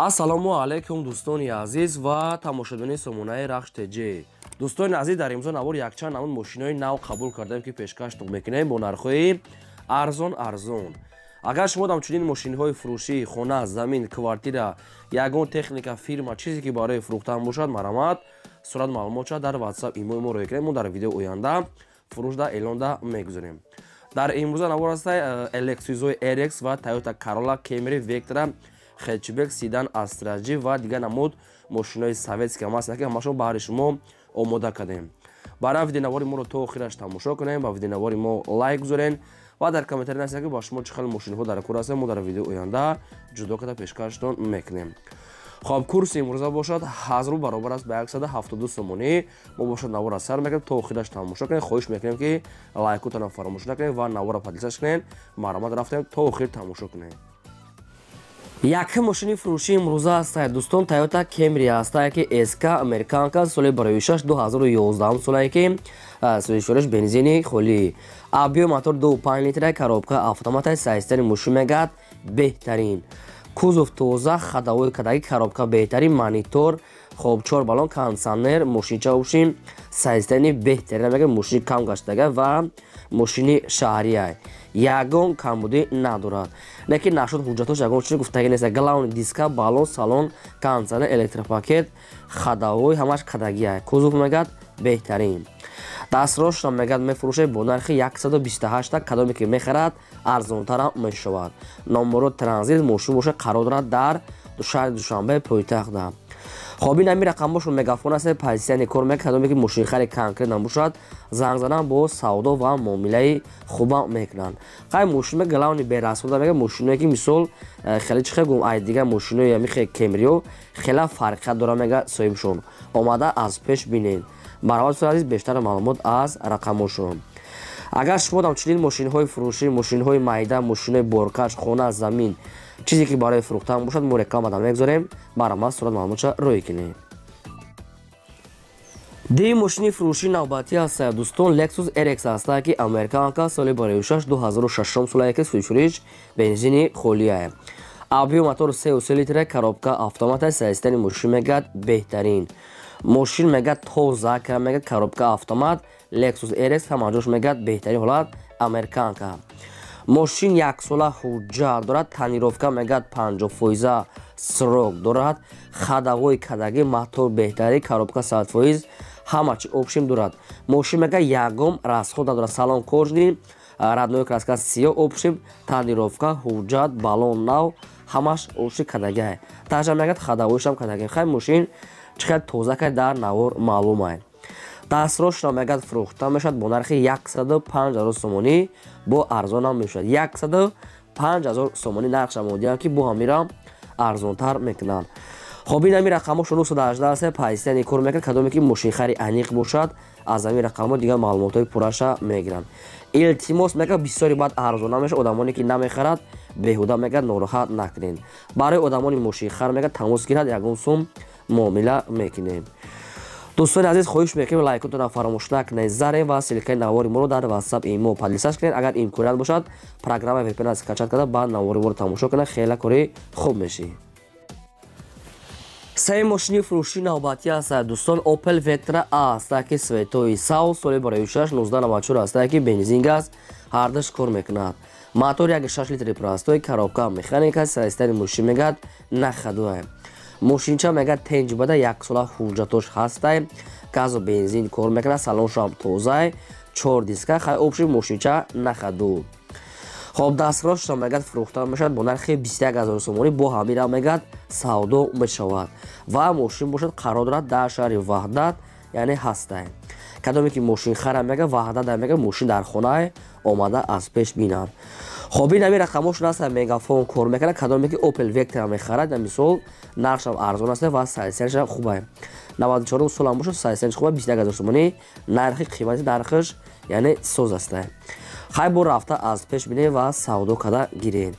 Ассалому алайкум, дӯстони азиз ва тамошобинони сомонаи Рахш ТЖ. Дӯстони азиз, дар имрӯза навор якчанд намуд мошинои нав қабул кардаем, ки пешкаштон мекунем бо нархҳои арзон арзон. Агар шумо ҳамчунин мошинҳои фурӯшӣ, хона, замин, квартира, ягон техника, фирма, чизе ки барои фурӯхтан бошад, марҳамат, сурат маълумотша дар WhatsApp, имои мо рӯй кунед. Мо дар видеои оянда фурӯшда эълонда мегузорем. Дар имрӯза навор ҳастай Lexus RX ва Toyota Corolla, Camry, Vectra, хэтчбек, седан Astra J ва дигар намуд мошинои советский ҳам ҳастанд, ки ҳамашон баҳри шумо омода кардем. Барои видеонавори моро то охираш тамошо кунем, ба видеонавори мо лайк гузорен ва дар комментарий нависед, ки ба шумо чӣ хел мошинҳо дар кор ҳастанд. Мо дар видеои оянда ҷудо карда пешкаштон мекунем. Хоб, курси имрӯза бошад 1000 рубл, баробар аст ба 172 сомонӣ. Мо бошад навора сар мекунем, то охираш тамошо кунед. Хоҳиш мекунем, ки лайкотонам фаромӯш накунед ва навора поделиться кунед. Марҳамат, рафтем, то охир тамошо кунед. Якум мошини фурӯшии имрӯза ҳастае, дӯстон, Toyota Camry ҳастае, ки СК, американка, соли барои 6 2011 солае, ки сӯзишвориш бензини холӣ, объём мотор 2,5 литра, коробка автомата. Состояние мошин мегӯяд беҳтарин, кузов тоза, ходовой кадаги, коробка беҳтарин, монитор, хоб, чор баллон, кондиционер. Мошинча бошим состояние беҳтарин, мегӯяд мошини кам гаштага ва мошини шаҳрия, ягон камбудӣ надорад. Лекин нашуд ҳуҷҷатош ягон чиз гуфтагӣ нест. Главный диска, баллон, салон, кондиционер, электропакет, ходовой ҳамаш кадагия, кузов мегӯяд беҳтарин. Дастрошро мегӯяд мефурӯшад бо нархи 128. Кадоме ки мехарад, арзонтарам мешавад. Номеро транзит. Мошин бошад қарор дорад дар шаҳри Душанбе, пойтахта. Хоб, ин ҳамин рақамҳошон, мегафон аст, позитсияни кор мекунад. Кадоме ки мошинхари конкрет набошад, занг задан, бо савдо ва муомилаи хуба мекунанд. Қай мошин главный берасход мега. Мошиное ки мисол хеле чи хел гум, ай дигар мошинои ҳамихе Кемрио хела фарқият дора, мега соҳибшон. Омада аз пеш бинед. Марҳамат, азиз, бештар маълумот аз рақамҳошон. Агар шумо ҳамчунин мошинҳои фурӯшӣ, мошинҳои майда, мошинои боркаш, хона, замин, чизе ки барои фурӯхтан бошад, мо рекламада мегузорем. Марҳамат, сурат маълумотша рӯй кунед. Дии мошини фурӯшии навбатӣ ҳастая, дӯстон, Lexus RX ҳастая, ки американка, соли барои 6 2006 солае, ки сӯзишвориш бензини холия, объём мотор 3,3 литра, коробка автомата. Состояние мошин мегӯяд беҳтарин, мошин мегӯяд тоза ка, мегӯяд коробка автомат, Lexus RX ҳамаҷош мегӯяд беҳтарин ҳолат, американка. Мошин яксола ҳуҷҷат дорад, тонировка мегӯяд 50 фоиза срок дорад, ходовой кадаги, мотор беҳтарин, коробка 100%, ҳама чи общем дорад. Мошин мегӯяд ягон расход надорад, салон кожаный, родной краска сиё, общем тонировка, ҳуҷҷат, баллон нав, ҳамаш общем кадагиа. Даже мегӯяд ходовойшам кадаги. Хай, мошин чӣ хел тоза ка, дар навор маълумай. Дастрошро мегӯяд фурӯхта мешавад бо нархи 105 000 сомонӣ, бо арзонам мешавад. 105 000 сомонӣ нархша модиям, ки бо ҳамира арзонтар мекунанд. Хоб, ин ҳамин рақамҳо 918 пайсияни кор мекунад. Кадоме ки мошинхари аниқ бошад, аз ҳамин рақамҳо дигар маълумотҳои пурраша мегиранд. Илтимос, мегӯяд бисёри баъд арзон намешавад. Одамоне ки намехарад, беҳуда мегӯяд нороҳат накунед. Барои одамони мошинхар мегӯяд тамос гирад, ягон сум муомила мекунем. Дӯстони азиз, хоҳиш мекунем, лайкотонро фаромӯш накунед, зарем ва ссылкаи навори моро дар WhatsApp, имо поделиться кунед. Агар имконият бошад, программаи VPN скачать карда, баъд навори моро тамошо кунед, хеле кори хуб мешӣ. Сеи мошини фурӯшии навбатӣ ҳастад, дӯстон, Opel Vectra A ҳастад, ки цветои сав, соли барои 6 1994 ҳастад, ки бензин, газ ҳардаш кор мекунад, мотор 1,6 литри простой, коробка механика. Состояние мошин мегӯяд на ходу. Мошинча мегӯяд тенҷ бада, яксола ҳуҷҷатош ҳастай, газу бензин кор мекунад, салоншам тозай, чор диска, хай, общий мошинча на ходу. Хоб, дастрошро мегӯяд фурӯхта мешавад бо нархи 21 000 сомонӣ, бо ҳамира мегӯяд савдо мешавад. Ва мошин бошад қарор дорад дар шаҳри Ваҳдат, яъне ҳастай. Кадоме ки мошинхара, мега Ваҳдат, мега мошин дар хонае, омада аз пеш бинанд. Хоб, ин ҳамин рақамҳошон аст, мегафон кор мекунад. Кадоме ки Opel Vectra мехарад, мисол нархшам арзон аст ва состояниешам хубае, 94 солам бошад, состояниеш хуба, 21 000 сомонӣ нархи қимати нархаш, яъне соз аста. Хай, бо рафта аз пеш бинем ва савдо карда гирем.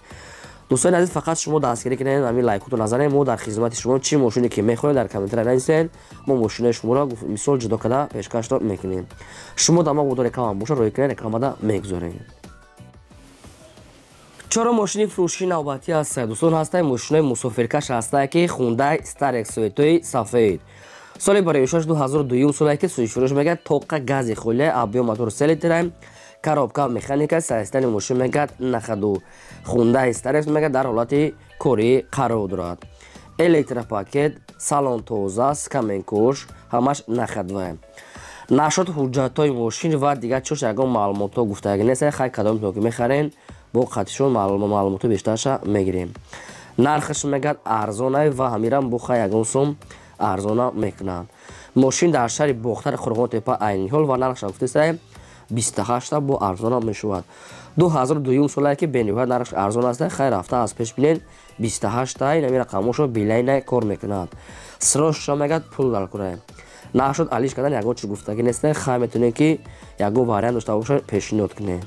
Дӯстони азиз, фақат шумо дастгирӣ кунед, ҳамин лайкото назанед. Мо дар хизмати шумо. Чӣ мошине ки мехоҳед, дар комментария нависед, мо мошинои шуморо мисол ҷудо карда пешкашро мекунем. Шумо дар ма бодо реклама бошад, рӯй кунед, рекламада мегузорем. Чорум мошини фурӯшии навбатӣ ҳастад, дӯстон, ҳастад мошинои мусофиркаш ҳастад, ки Хундай Старекс цветои сафед. Соли бароишаш 2002 соле, ки сӯишфурӯш мегӯяд тоқа гази холия, объём мотор 3 литра, коробка механика, состояни мошин мегӯяд на ходу. Хундай Старекс мегӯяд дар ҳолати корӣ қарор дорад. Электропакет, салон тоза, скаменкош, ҳамаш на ходовая. Нашод ҳуҷҷатҳои мошин ва дигар чош ягон маълумотҳо гуфтагӣ нест. Хай, кадомтон ки мехарен, бо қатишон маълумотҳо бештарша мегирем. Нархаш мегӯяд арзонай ва ҳамирам бо хай ягон сум арзона мекунанд. Мошин дар шаҳри Бохтар, Қурғонтепа айни ҳол ва нархша гуфтесай 28-та бо арзона мешавад. 2002 солае, ки бениҳоят нархш арзон аст. Хай, рафта аз пеш бинед, 28-та инами рақамошо билайна кор мекунад. Срочно мегӯяд пул дар курай. Нашуд алиш кардан ягон чиз гуфтагӣ нест. Хай, метавонем ки ягон вариант дошта бошад, пешниҳод кунем.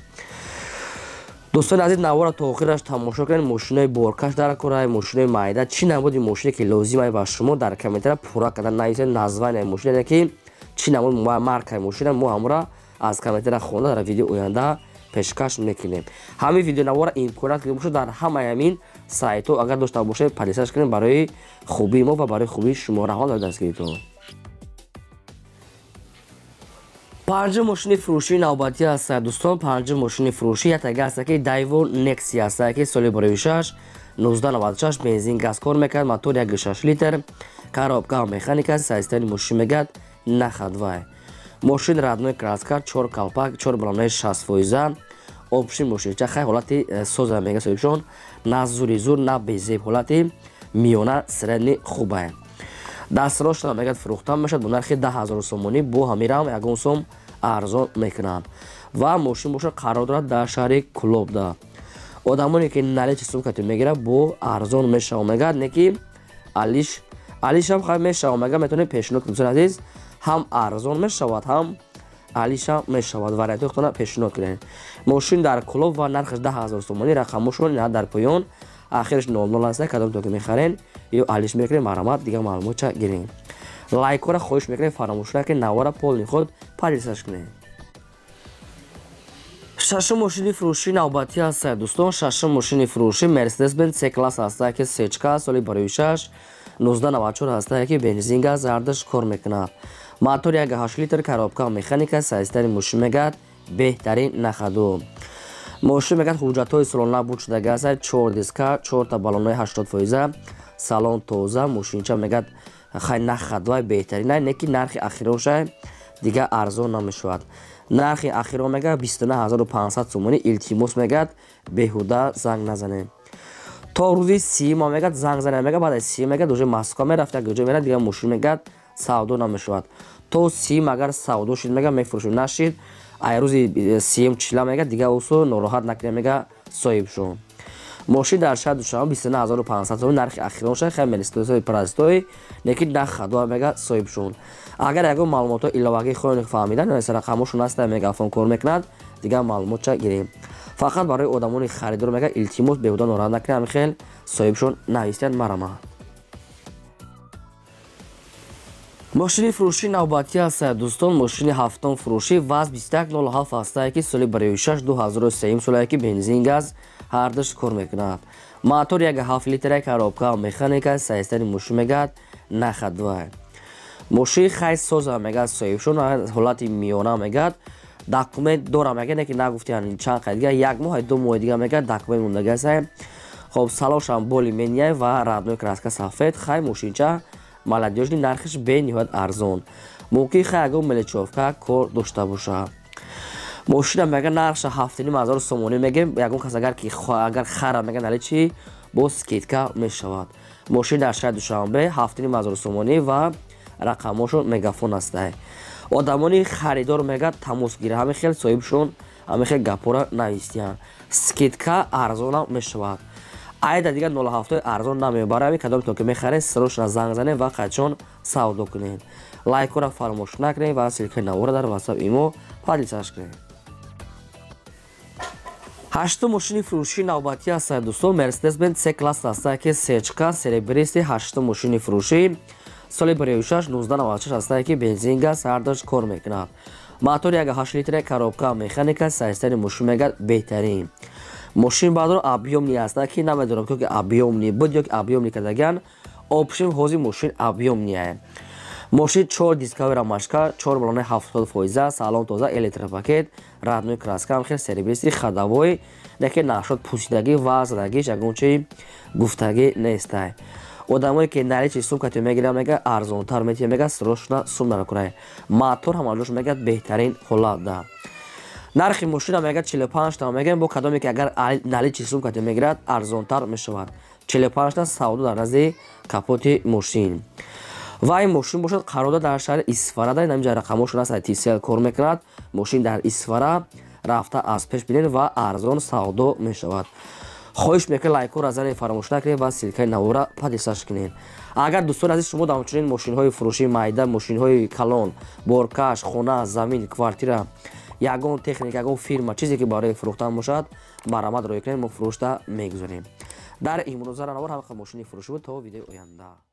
Дӯстони азиз, навора то охираш тамошо кунед. Мошинои боркаш дар курай, мошинои майда, чӣ намуди мошине ки лозимай ба шумо, дар комментария пурра карда нависед названияи мошине, ки чӣ намуд маркаи мошина, мо ҳамора аз комментария хонда дар видео оянда пешкаш мекунем. Ҳамин видеонавора имконият ки бошад, дар ҳамаи ҳамин сайтҳо агар дошта бошед, подписаться кунед барои хубии мо ва барои хубии шумо. Раҳмат дар дастгиритон. Панҷум мошини фурӯшии навбатӣ ҳастад, дӯстон. Панҷум мошини фурӯшӣ яктага ҳастад, ки Дайво Некси ҳастад, ки соли бароишаш 1996, бензин газ кор мекард, мотор 1,6 литр, коробка механика, состояни мошин мегӯяд на ходовая. Мошин родной краска, чор калпак, чор балонаи 60%, общий мошинча хай ҳолати соза мега соҳибшон, на зури зур, на безеб, ҳолати миёна, средний хубае. Дастрошна мегӯяд фурӯхта мешавад бо нархи 10 000 сомонӣ, бо ҳамирам ягон сум арзон мекунанд. Ва мошин бошад қарор дорад дар шаҳри Кулобда. Одамоне ки наличный сумкати мегирад, бо арзон мешава мегӯяд, не ки алиш алишам хай мешава мегӯяд, метавонед пешниҳод кунед. Дӯстони азиз, ҳам арзон мешавад, ҳам алишам мешавад, вариантҳои худтона пешниҳод кунед. Мошин дар Кулоб ва нархаш 10 000 сомонӣ. Рақамошон ина дар поён, ахираш 00 аст. Кадомтон ки мехарен ё алиш мекунем, марҳамат, дигар маълумотча гирем. Лайкҳоро хоҳиш мекунем фаромӯш накунед, навора полный худ подписаться кунед. Шашум мошини фурӯшии навбатӣ ҳастад, дӯстон. Шашум мошини фурӯшӣ Мерседес Бенз С класс ҳастад, ки сечка, соли бароишаш 1994 ҳастад, ки бензин газ ҳардаш кор мекунад, мотор 1,8 литр, коробка механика, состояни мошин мегӯяд беҳтарин, на ходу. Мошин мегӯяд ҳуҷҷатҳои солона буд шудага аст, чор диска, чорта баллонҳои 80%, салон тоза. Мошинча мегӯяд хай на ходовай, беҳтарин, не ки нархи ахиронша дигар арзон намешавад. Нархи ахирон мегӯяд 29 500 сомонӣ. Илтимос мегӯяд беҳуда занг назанем, то рӯзи сима мегӯяд занг занем. Мегӯяд баъд аз сима мегӯяд уже Москва мерафт, як ҷо мерад, дигар мошин мегӯяд савдо намешавад. То сиюм агар савдо шид, мегӯяд мефурӯшем, нашид, ай рӯзи сиюм чила мегӯяд дигар усу нороҳат накунем, мегӯяд соҳибшон. Мошин дар шаҳри Душанбе, 29 500 сомонӣ нархи ахирон шад. Хай, мерседесои простой, лекин на ходовая мегӯяд соҳибшон. Агар ягон маълумотҳо иловагӣ хоҳед фаҳмидан, рақамошон ҳаста, мегафон кор мекунад, дигар маълумотча гирем. Фақат барои одамони харидор мегӯяд илтимос беҳуда нороҳат накунед, ҳамин хел соҳибшон нависиянд, марҳамат. Мошини фурӯшии навбатӣ ҳастад, дӯстон. Мошини ҳафтум фурӯшӣ ВАЗ 2107 ҳастае, ки соли бароишаш 2003 солае, ки бензин газ ҳардаш кор мекунад, мотор 1,7 литра, коробка механика, состояни мошин мегӯяд на ходовая. Мошин хай соза мегӯяд соҳибшон, ҳолати миёна мегӯяд, документ дора мегӯяд, не ки нагуфтиян чанд қай, дига як моҳ, 2 моҳи дига мегӯяд документ мондагиаста. Хоб, салошам более-менее ва родной краска сафед. Хай, мошинча молодёжный, нархаш бениҳоят арзон. Мумкин хай ягон мелочёвка кор дошта бошад. Мошина мега нархша 7,5 ҳазор сомонӣ мегем. Ягон кас агар ки агар хара, мега наличный бо скидка мешавад. Мошин дар шаҳри Душанбе, 7,5 ҳазор сомонӣ ва рақамошон мегафон ҳастай. Одамони харидор мега тамос гира, ҳамин хел соҳибшон ҳамин хел гапҳоро навистиянд. Скидка арзонам мешавад. Айда дигар 07 арзон намебарам. Ҳамин кадомтон ки мехаред, срочно занг занед ва қачон савдо кунед. Лайкҳоро фаромӯш накунед ва ссылкаи навора дар ватсап имо поделиться кунед. Ҳаштум мошини фурӯшии навбатӣ ҳастад, дӯстон. Мерседес Бенз С класс ҳастад, ки сечка, серебристый. Ҳаштум мошини фурӯшӣ соли 56 1996 ҳастад, ки бензин газ ҳардаш кор мекунад, мотор 1,8 литра, коробка механика, состояни мошин мегӯяд беҳтарин. Мошин баъдро объёмный аст, ки намедонам ки объёмный буд ё ки объёмный кардаган. Общем, ҳозир мошин объёмный. Мошин чор дисковый рамашка, чор баллонаи 70%, салон тоза, электропакет, родной краска, хел серебристый, ходовой неки нашод пусидагӣ ва задагиш ягон чи гуфтагӣ нестай. Одамое ки наличный сум кати мегирад, мега, арзонтар метиҳад, мега, срочно сум наракунай. Мотор ҳамаҷош, мега, беҳтарин ҳолат да. Нархи мошина, мега, 45 та мегӯем, бо кадоме ки агар наличный сум кати мегирад, арзонтар мешавад. 45 та савдо дар назди капоти мошин. Ва ин мошин бошад, қарорда дар шаҳри Исфара. Дар инҷа рақамошон аст, Тисел кор мекунад. Мошин дар Исфара, рафта аз пеш бинед ва арзон савдо мешавад. Хоҳиш мекунед, лайкҳоро занед, фаромӯш накунед ва ссылка и навора подписаться кунед. Агар, дӯстони азиз, шумо ҳамчунин мошинҳои фурӯшии майда, мошинҳои калон, боркаш, хона, замин, квартира, ягон техника, ягон фирма, чизе ки барои фурӯхтан бошад, марҳамат роҳӣ кунед, мо фурӯшта мегузорем. Дар имрӯза навор ҳамақа мошини фурӯшӣ буд. То видеои оянда.